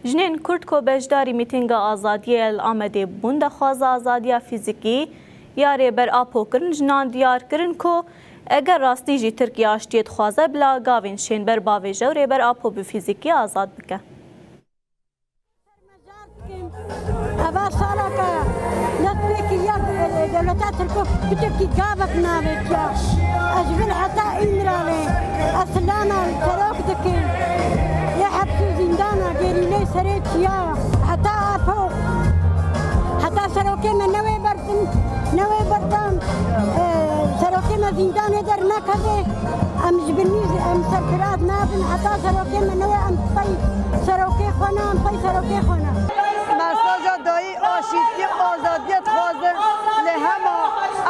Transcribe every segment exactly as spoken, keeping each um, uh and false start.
Jinên Kurd ku beşdarî mîtînga azadiyê li Amedê bûn, daxwaza azadiya fîzîkî ya Rêber Apo kirin, jinan diyar kirin ku eger rastî jî Tirkiye aştiyê dixwaze, bila gavên şên ber bavêje û Rêber Apo bi fîzîkî azad bike. Eva salaka dest pê kiriya, e, dewleta Tirko, bi Tirkî gavek navêtiya. Ez ji vir heta Îmralê, ez silama serok dikim. Yê heps û zîndana gerîleyê serê çiya. Heta Apo, heta serokê me newê berdim, newê berdan, e, serokê me zîndanê dernekeve. Em ji binî, em serfiraz nabin, heta serokê me newê, em pey serokê xwe ne, em pey serokê xwe ne. Mesaja dayî aşîtî, azadiyê dixwazin. Lê hema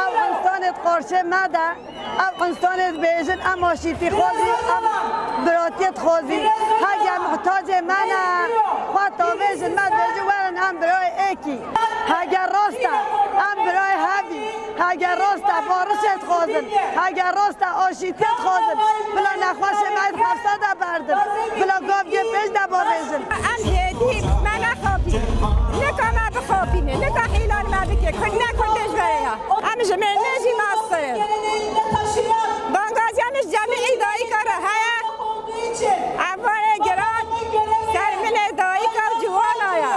ew însanê di qarşê me de, ew însanê dibêjin, em aşîtî xwazî, em biratiyê dixwazî. Hege muhtacê me ne, xwe tavêjin, me dibêjin, werin em birayê êkî. Hege rast e, em birayê hevî. Hege rast e barişê dixwazin, hege rast e aşîtiyê dixwazin, bila nexweşê me yê di hevse de berdin, bila gavgê pêş de bavêjin. Em hêdî me nexapînin. Nika me bixapînin, nika hîlan me bike. Kurd ne Kurd e ji berê ya. Em ji mêrnê jî nas kirin. Bangaziya min ji cemî dayika re heye. Ev warê giran ser milê dayika û ciwana ye.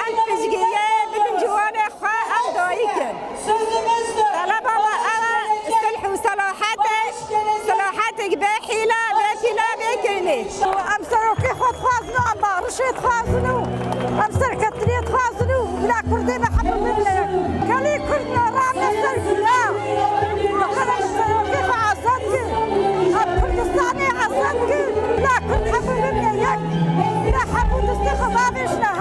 Em piştgiriyê bidin ciwanê xwe, em dayik in. Teleba me ew e, silh û selahet e. Selahetek bê hîle, bê tîle, bê kirinê. Em serokê xwe dixwazin û em barişê dixwazin û em serkeftinê dixwazin û bila Kurdê me hemû bibine yek. Gelê Kurd me rame ser bila. Em serokê xwe azad kin. Em Kurdistanê azad kin. Bila Kurd hemû bibine yek. Bila hemû destê xwe bavêjine.